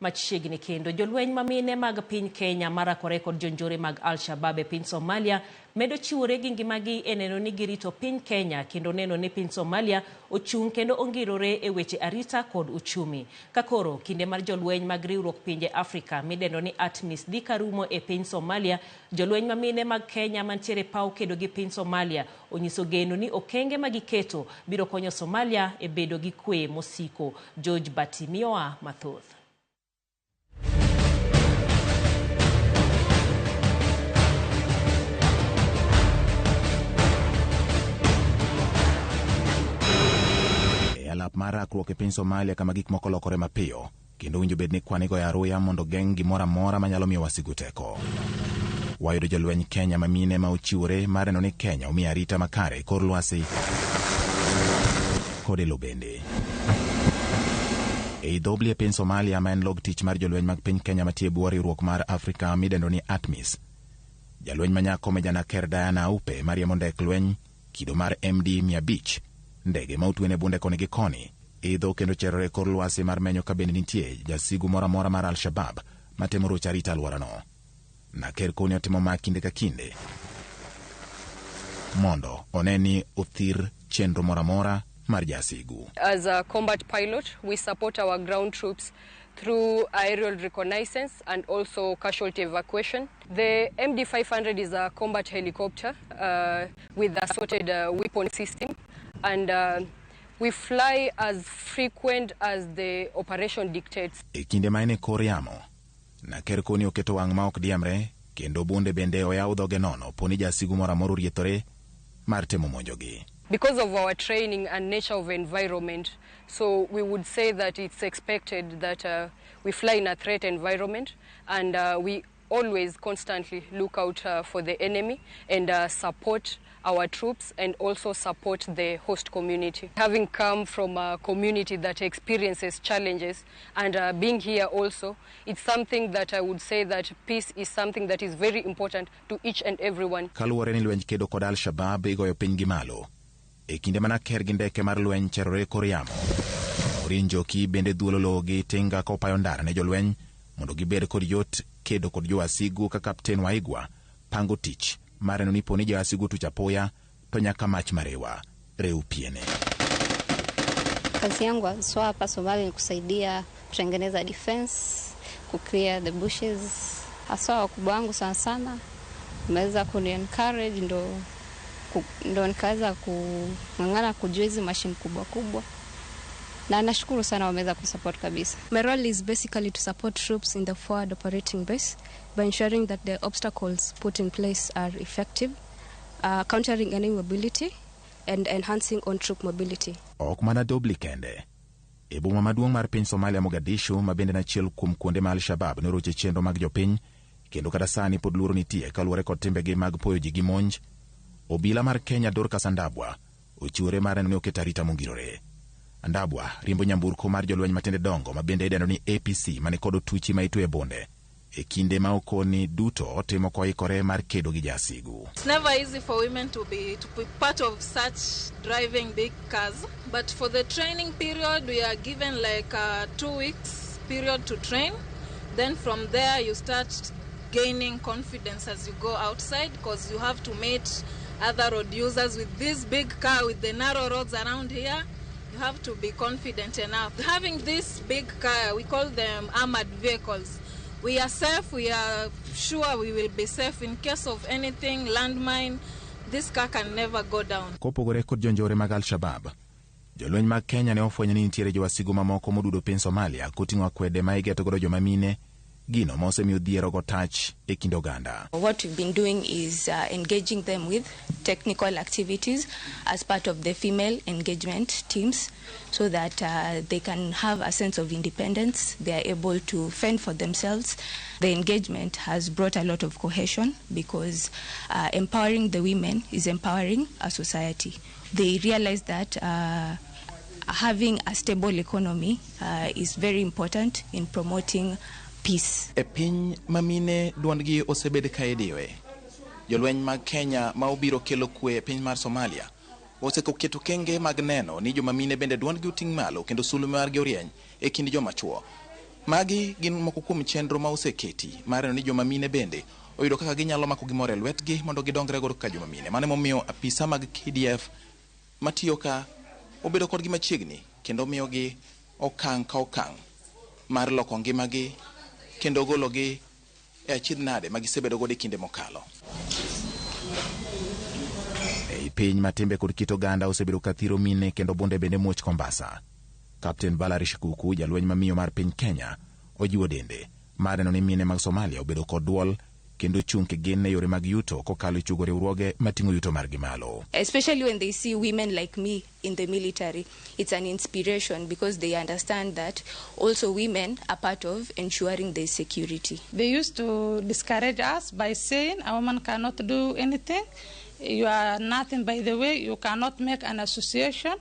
Machiegni kendo jolweny mamine mag piny Kenya marakore kod jonjore mag Al-Shabaab e piny Somalia medo chiwore gi ngimagi e neno ni girito piny Kenya kendo neno ni piny Somalia ochung' kendo ongirore e weche arita kod uchumi. Ka koro kinde mar jolweny mag riwruok pinje Afrika midendo ni ATMIS dhi karumo e piny Somalia, jolweny mamine mag Kenya mantiere paw kedo gi piny Somalia onyiso geno ni okenge ma giketo biro konyo Somalia e bedo gi kwe mosiko. George Bati miyowa mathoth. E alap mar rakruok e piny Somalia kama gik moko lokore mapiyo kendo winjo bed ni kwan igoyo aruya mondo geng' gimoro amora manyalo miyo wasigu teko. Wayudo jolweny Kenya ma mine ma ochiwore mar neno ni Kenya omi arita makare e kor lwasi kod e lo bende. Ei Dhobli e piny Somalia ma en log tich mar jolweny mag piny Kenya matiyo e bwo riwruok mar Afrika midendo ni ATMIS. Jalweny ma nyako Meja Naker Diana Aupe mariembo ndek lweny kido mar MD 500, ndege ma otwene bunde koni gi koni, idho kendo cherore e kor lwasi mar menyo ka bende nitie jasigu moro amora mar Al-Shabab matemo rocho arita alworano. Naker koni otimo ma kinde ka kinde mondo one ni othir chenro moro amora mar jasigu. As a combat pilot, we support our ground troops through aerial reconnaissance and also casualty evacuation. The MD-500 is a combat helicopter with assorted weapon system, and we fly as frequent as the operation dictates. E kinde ma en e kor yamo, Naker koni oketo wang' ma ok diemre kendo bunde bende oyaw dhoge nono poni jasigu moro amora oriethore mar temo monjogi. Because of our training and nature of environment, so we would say that it's expected that we fly in a threat environment, and we always constantly look out for the enemy and support our troops and also support the host community. Having come from a community that experiences challenges and being here also, it's something that I would say that peace is something that is very important to each and everyone. Kaluwore ni lwenj kedo kod Al-Shabab igoyo piny gi malo. E kinde ma Naker gi ndeke mar lweny cherore e kor yamo, Maureen Njoki bende dhuolo lowo gi tinga kopayo ndara ne jolweny mondo gibed kod yot kedo kod jowasigu ka Kapten Waigwa pango tich mar neno ni poni jowasigu otuch apoya to nyaka mach marewa rew piene. Kazi yangu haswa hapa Somalia ni kusaidia kutengeneza defense, ku clear the bushes. Haswa wakubwa wangu sana sana wameweza kuni encourage ndo nikaweza kung'ang'ana kujua hizi machine kubwa kubwa. Na nashukuru sana wameweza kusupport kabisa. My role is basically to support troops in the forward operating base by ensuring that the obstacles put in place are effective, countering enemy mobility and enhancing on-troop mobility. Ok mana Dobli kende. E boma maduong' mar piny Somalia Mogadishu, ma bende en achiel kuom kuonde ma Al-Shabab noroche chenro mag jopiny, kendo kata sani pod luoro nitie kaluwore kod timbegi mag poyo ji gi monj, obila mar Kenya Dorcas Andabwa ochiwore mar neno ni oketo arita mongirore. Andabwa riembo nyamburko mar jolweny matiende dongo ma bende idendo ni APC mani kod otuchi ma itweyo e bunde e kinde ma okoni duto otimo koikore mar kedo gi jasigu. It's never easy for women to be part of such driving big cars, but for the training period we are given like a 2 weeks period to train. Then from there you start gaining confidence as you go outside, because you have to meet other road users with this big car, with the narrow roads around here. You have to be confident enough. Having this big car, we call them armored vehicles. We are safe, we are sure we will be safe in case of anything, landmine, this car can never go down. Kopogore kod jonjore mag Al-Shabab, jolweny mag Kenya ne ofwenyo ni nitiere jowasigu mamoko modudo piny Somalia koting'o akwede ma igeto godo joma mine, gino ma osemiyo dhier ogo tach e kind oganda. What we've been doing is engaging them with technical activities as part of the female engagement teams so that they can have a sense of independence. They are able to fend for themselves. The engagement has brought a lot of cohesion because empowering the women is empowering a society. They realize that having a stable economy is very important in promoting peace. E piny ma mine duondgi osebed ka idiyoe, jolweny mag Kenya ma obiro kelo kwe e piny mar Somalia oseketo okenge mag neno ni joma mine bende duondgi oting' malo kendo sulwe margi orieny e kind joma chuo. Magi gin moko kuom chenro ma oseketi mar neno ni joma mine bende oyudo kaka ginyalo mako gimoro e lwetgi mondo gidongre godo kaka joma mine. Mano emomiyo apisa mag KDF matiyo ka obedo kodgi machiegni kendo miyogi okang' ka okang' mar loko ngimagi kendo gologi e achiedh nade ma gisebedo godo e kinde mokalo. Ei piny ma timbe kod kit oganda osebedo ka thiro mine kendo bunde bende muoch kombasa. Captain Valerie Shikuku, jalweny mamiyo mar piny Kenya, ojiwo dende mar neno ni mine mag Somalia obedo kod duol kendo chung' kigin e yore mag yuto kokalo e chugo riwruoge mating'o yuto margi malo. Especially when they see women like me in the military, it's an inspiration because they understand that also women are part of ensuring their security. They used to discourage us by saying a woman cannot do anything, you are nothing by the way, you cannot make an association.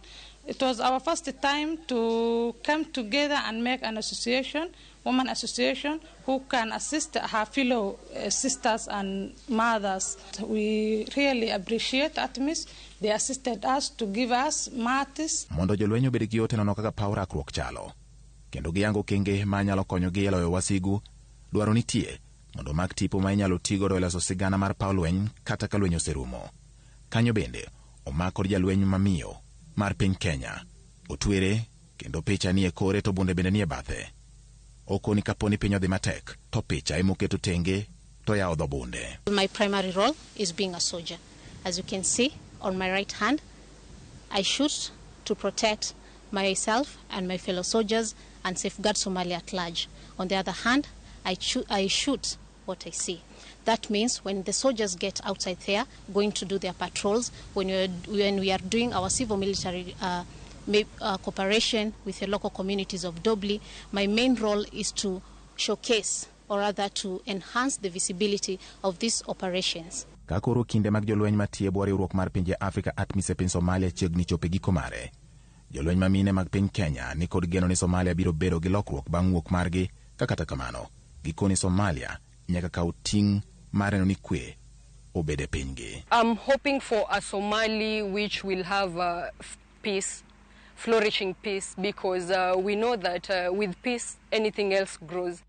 It was our first time to come together and make an association, woman association, who can assist her fellow sisters and mothers. We really appreciate ATMIS. They assisted us to give us mats. Mondo jolweny obed gi ote nono kaka paw rakruok chalo, kendo giyango okenge ma nyalo konyogi e loyo wasigu, dwaro nitie mondo mak tipo ma inyalo tigodo e loso sigana mar paw lweny kata ka lweny oserumo. Kanyo bende omak kod jalweny mamiyo mar piny Kenya. Otwere kendo picha nie kore to bunde bende nie bathe. Okoni kapo ni piny odhi matek to picha emoketo tenge to yawo dho bunde. My primary role is being a soldier. As you can see on my right hand, I shoot to protect myself and my fellow soldiers and safeguard Somalia at large. On the other hand, I shoot what I see. That means when the soldiers get outside there, going to do their patrols, when we are doing our civil military cooperation with the local communities of Dobli, my main role is to showcase, or rather to enhance the visibility of these operations. Ka koro kinde mag jolweny matiyo e bwo riwruok mar pinje Afrika ATMIS e piny Somalia chiegni chopo e giko mare. Jolweny ma mine mag piny Kenya ni kod geno ni Somalia biro bedo gi lokruok bang' wuok margi, ka kata kamano gikoni Somalia nyaka kaw ting' mar neno ni kwe obed e pinygi. I'm hoping for a Somali which will have peace, flourishing peace, because we know that with peace anything else grows.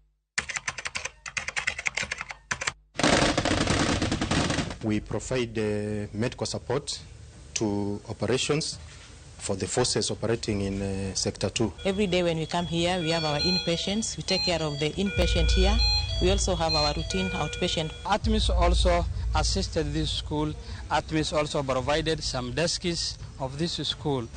We provide medical support to operations for the forces operating in Sector 2. Every day when we come here, we have our inpatients. We take care of the inpatient here. We also have our routine outpatient. ATMIS also assisted this school. ATMIS also provided some desks of this school.